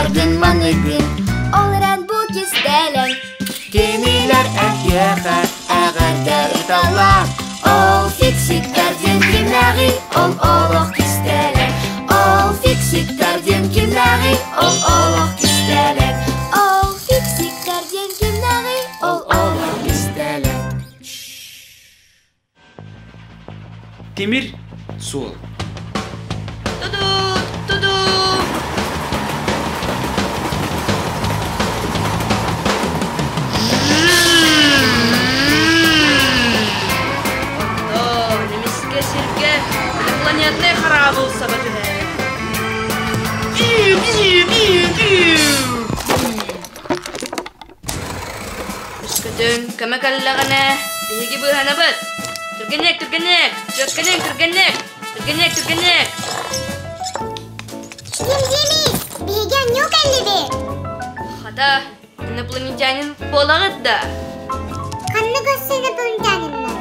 Бааргын маныгын Ол эрэн бу кистэлэҥ Кинилэр эһиэхэ эҕэрдэ ыыталлар Ол фиксиктэр диэн кимнээҕий Ол олох кистэлэҥ Ол фиксиктэр диэн кимнээҕий Ол олох кистэлэҥ Ол фиксиктэр диэн кимнээҕий Ол олох кистэлэҥ Тимир суол. Туду, туду. Оттон эмискэ сиргэ инопланетнай хараабыл саба түһэр. Өскөтүн көмө кэллэҕинэ, биһиги быыһанабыт. Түргэнник, түргэнник! Түргэнник, түргэнник! Түргэнник, түргэнник! Дим Димис, биһиги онньуу кэллибит. Хата, инопланетянин буолаҕыт да? Ханнык өссө инопланетяниннар?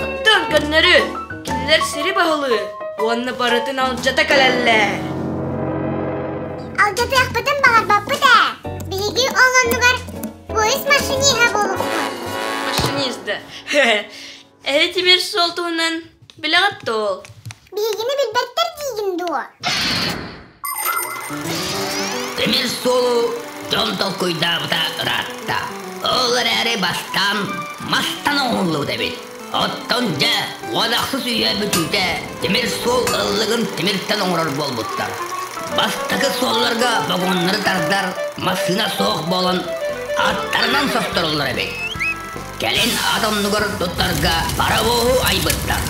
Оттон көннөрү, кинилэр сири баһылыы уонна барытын алдьата кэлэллэр. Алдьатыахпытын баҕарбаппыт ээ. Биһиги ол оннугар поезд машиниһа буолуохпут. Машинист да. Эһи тимир суол туһунан билэҕит дуо ол? Биһигини билбэттэр диигин дуо? Тимир суолу дьон толкуйдаабыта ыраатта. Ол эрээри бастаан мастан оҥоһуллубут эбит. Оттон дьэ, уон ахсыс үйэ бүтүүтэ тимир суол ыллыгын тимиртэн оҥорор буолбуттар. Бастакы суолларга вагоннары тардар массыына суох буолан, аттарынан состороллор эбит. Кэлин ат оннугар туттарга паровоһу айбыттар.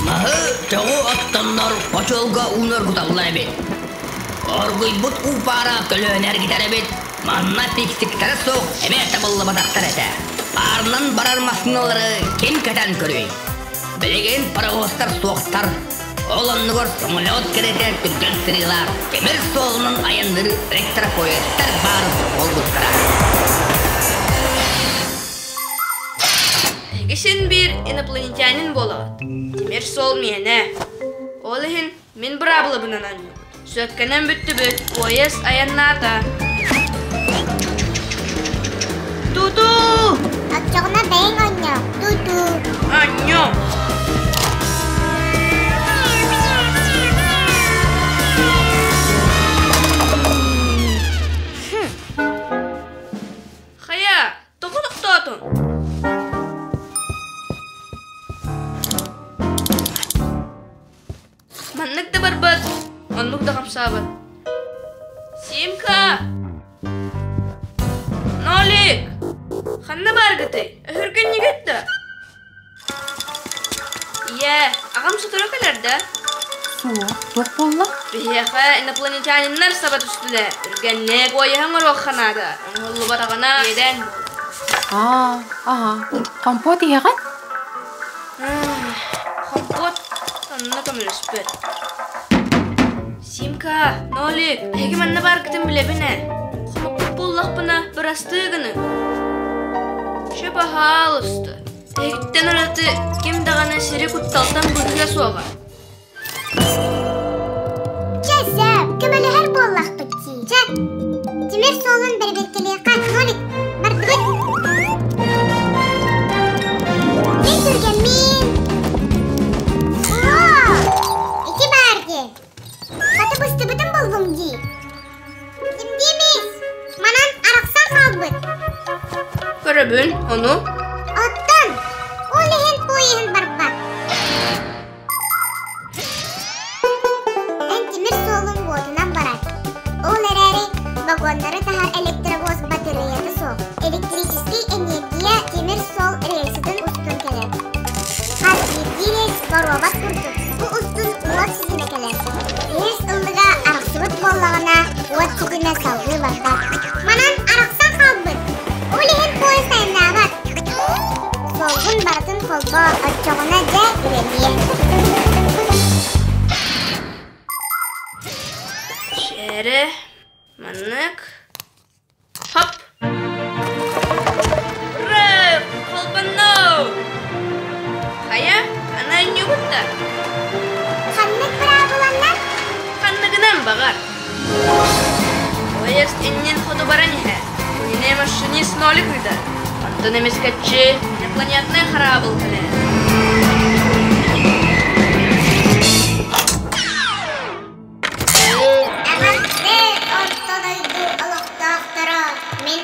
Маһы, чоҕу оттоннор хочуолга ууну оргуталлар эбит. Оргуйбут уу паара көлөөнө эргитэр эбит. Манна фиксиктэрэ суох эмиэ табыллыбатахтар этэ. Паарынан барар массыыналары ким кэтэн көрүөй? Билигин паровозтар суохтар. Ол оннугар самолет кэрэтэ түргэн сырыылаах тимир суолунан айанныыр электропоездтар баар буолбуттара. Эһиги син биир инопланетянин буолаҕыт. Тимир суол миэнэ. Ол иһин мин быраабылабынан оонньуубут. Сөпкөнөн бүттүбүт, поезд айаннаата. Туту! Оччоҕуна бэйэҥ оонньоо. Туту! Оонньоо! Хайа, тоҕо тохтоотуҥ? Маннык да барбат, оннук да хамсаабат. Симка! Нолик! Ханна бааргытый? Өһүргэннигит да? Ийээ, аҕам сотору кэлэр да? Суох, туох буолла? Биһиэхэ инопланетяниннар саба түстүлэр. Түргэнник поеһы оҥоруохха наада. Оҥоһуллубатаҕына иэдээн Аа, аһа. Компот иһэҕин? Хоппот онно көмөлөспөт. Симка, Нолик, эһиги манна бааргытын билэбин ээ. Хомоппут буоллахпына, бырастыы гыныҥ. Чэ, баһаалыста. Эһигиттэн ураты ким даҕаны сири кутталтан быыһыа суоҕа. Чэ, сөп, көмөлөһөр буоллахпыт дии. Чэ, тимир суолун бэрэбиэркэлиэххэ, Нолик, бардыбыт. Мин түргэммин. Оо, ити баар дии. Хата быстыбытын буллум дии. Кимдиимис? Манан арахсан хаалбыт. Көрөбүн, ону? Оттон, ол иһин поеһын барбат. Эн тимир суолун уотунан барар. Ол эрээри вагоннары таһар электровоз батареята суох. Электрическэй энергия тимир суол рельсытын устун кэлэр. Хас биирдии рельс боруобат курдук. Бу устун уот ситимэ кэлэр. Рельс ыллыга арахсыбыт буоллаҕына, уот ситимэ салгыы барбат. Манан арахсан хаалбыт. Ол иһин поезд айаннаабат. Суолгун барытын холбоо, оччоҕуна дьэ үлэлиэ. Шере, маннык. Хоп! Ура! Холбонно! Хайа, аны анньыбыт да? Ханнык быраабыланнар? Ханныгынан баҕар. Поезд иннин хоту баран иһэр. Кинини машинист Нолик ыытар. Онтон эмискэччи инопланетнай хараабыл кэлэр. Эҕэрдэ Орто дойду олохтоохторо! Мин